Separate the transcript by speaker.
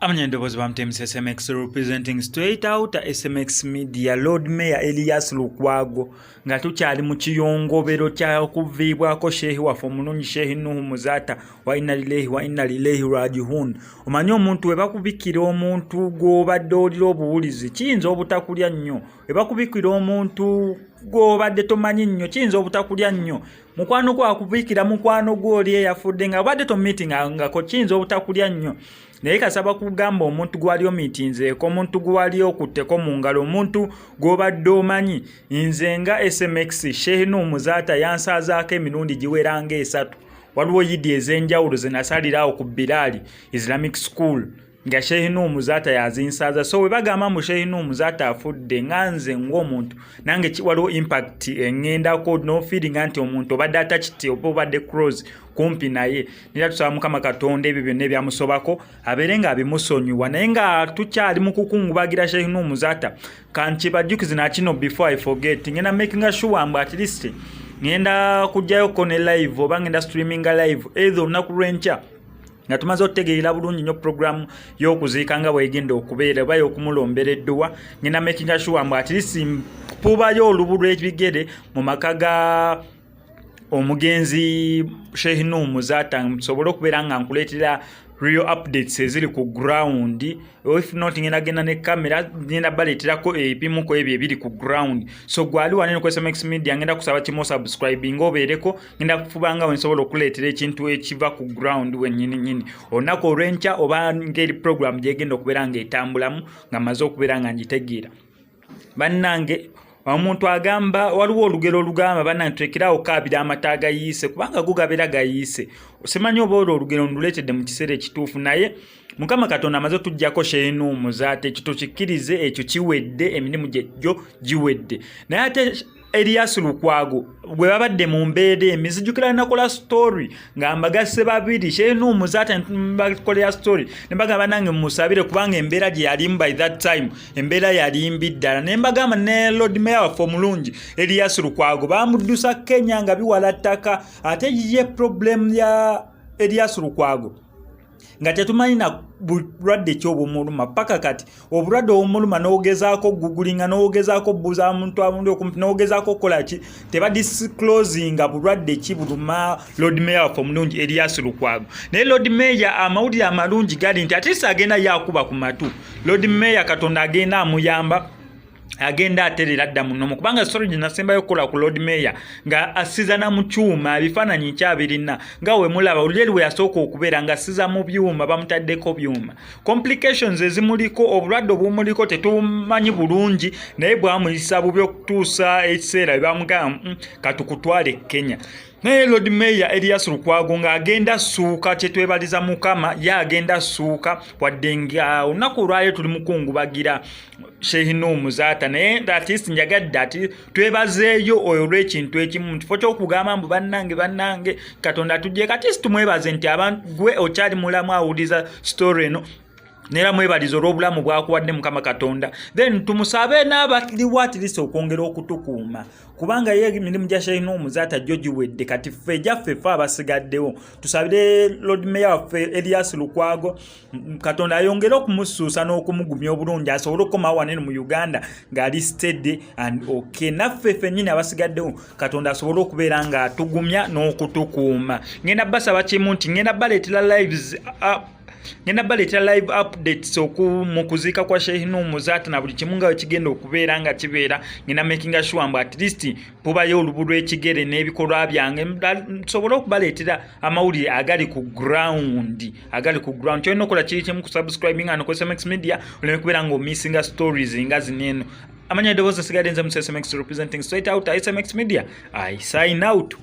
Speaker 1: Amanya endoboozi bamuteemisa SMX, representing straight out SMX Media. Lord Mayor Elias Lukwago, nga tukyali mu kiyongobero kyakuviibwako sheehi waffe omulungi, Sheehi Nuhu Muzaata, wa inna lillahi wa inna ilaihi rajiun. Omanyi omuntu we bakubikira omuntu gw'obadde olira obuwulizi, kiyinza obutakulya nnyo. We bakubikira omuntu gw'obadde tomanyi nnyo, kiyinza obutakulya nnyo. Mukwano gwo akubikira mukwano gwo oli eyafudde nga obadde tomiitingangako, kiyinza obutakulya nnyo. Naye kasaba kugamba omuntu gwali omiitinzeeko, omuntu gwali okutteko mu ngalo, omuntu gw'obadde omanyi. Nze nga SMX, Sheikh Nuhu Muzaata yansaazaako emirundi giwera nga esatu. Waliwo yidi ez'enjawulo ze nasaliraawo ku Biraali Islamic School nga Sheikh Nuhu Muzaata yazinsaaza. So we bagamba mu Sheikh Nuhu Muzaata afudde, nga nze ng'omuntu nange waliwo impact eŋŋendako nofeelinga nti omuntu obadde atakiti oba obadde close kumpi naye. Nera tusaba Mukama Katonda ebyo byonna ebyamusobako abeere nga abimusonyiwa. Naye nga tukyali mu kukungubagira Sheikh Nuhu Muzaata, kankibajjukize nakino before I forget, ngenda making sure mbu at least ngenda kujjayoko ne live oba ngenda streaminga live either olunaku lw'enkya nga tumaze okutegeerera bulungi nnyo programu y'okuziika nga bwegenda okubeera oba y'okumulombera edduwa. Ngenda making sure mbu at least mpubayo olubu lw'ebigere mu maka ga omugenzi Sheikh Nuhu Muzaata, nsobole okubeera nga nkuleetera real updates eziri ku ground. If not, ngenda genda ne kamera, ngenda baleeterako ebimu ku ebyo ebiri ku ground. So gwali wanene ku SMX Media, ngenda kusaba kimu, subscribing obeereko. Ngenda kufuba nga wensobola okuleetera ekintu ekiva ku ground wennyini nyini olunaku olw'enkya oba ngeri program gyegenda okubeera ng'etambulamu nga maze okubeera nga ngitegeera. Bannange, omuntu agamba waliwo olugero olugamba, bannange, tulekerawo kaabira amata agayiise kubanga go gabeera gayiise. Simanyi oba olwo olugero nduleetedde mu kiseera ekituufu, naye Mukama Katonda amaze otuggyako Sheikh Nuhu Muzaata, ekyo tukikkirize, ekyo kiwedde, emirimu gye gyo giwedde. Naye ate Erias Lukwago bwe babadde mu mbeera embi, nzijukira nakola story nga mbagasse babiri, Sheikh Nuhu Muzaata bakolera story ne mbagamba, nange musabire kubanga embeera gye yalimu by that time, embeera yali mbi ddala. Ne mbagamba ne Lord Mayor waffe omulungi Erias Lukwago bamuddusa Kenya nga biwala ttaka. Ate ye problem ya Erias Lukwago nga tetumanyi na bulwadde ki obumuluma paka kati. Obulwadde obumuluma, n'ogezaako googlinga, n'ogezaako buuza muntu amundi okumpi, n'ogezaako okukola ki, tebadisclosinga bulwadde ki buluma Lord Mayor waffe omulungi Erias Lukwago. Naye Lord Mayor, amawulire amalungi gali nti at least agenda yakuba ku matu. Lord Mayor, Katonda agenda amuyamba, agenda aterera dda munomu, kubanga story gye nasembayo okukola ku Lord Mayor nga asiza na mu kyuma, ebifaananyi nkyabirina nga we mulaba oluli we yasooka okubeera nga asiza mu byuma, bamutaddeko byuma. Complications ezimuliko, obulwadde obumuliko tetumanyi bulungi, naye bwamuyisa bubi okutuusa ekiseera bwe bamugamba, katukutwale e Kenya." Naye Lord Mayor Erias Lukwago ng'agenda ssuuka, kyetwebaliza Mukama, ye agenda ssuuka wadde nga olunaku olwayo tuli mukungubagira Sheikh Nuhu Muzaata. Naye at least njagadde ati twebazeeyo oyo olw'ekintu ekimu, mu kifo ky'okugamba mbu bannange, bannange, Katonda tujje, kati tumwebaze nti abantu gwe okyali mulamu awuliza story eno, neera mwebaliza olw'obulamu bwakuwadde Mukama Katonda. Then tumusabe n'abaliwo at least okwongera okutukuuma, kubanga ye emirimu gya Sheikh Nuhu Muzaata gyo giwedde. Kati ffe egyaffe, ffe abasigaddewo, tusabire Lord Mayor waffe Elias Lukwago, Katonda ayongere okumusuusa n'okumugumya obulungi, asobole okukomawo wanene mu Uganda ng'ali steady and okay. Naffe ffennyini abasigaddewo, Katonda asobole okubeera ng'atugumya n'okutukuuma. Ngenda basaba kimu nti ngenda baleetera lives ngenda baleetera live updates mu kuziika kwa Sheikh Nuhu Muzaata na buli kimu nga wekigenda okubeera nga kibeera. Ngenda makinga sure mbu at least pubayo olubu lw'ekigere n'ebikolwa byange, nsobole okubaleetera amawulire agali ku ground, agali ku ground. Kyolina okukola kiri kimu, ku subscribing ano ku SMX Media, oleme kubeera nga omissinga stories nga zino eno. Amanya eddoboozi nsigadde nze mu SMX, representing straight out SMX Media. I sign out.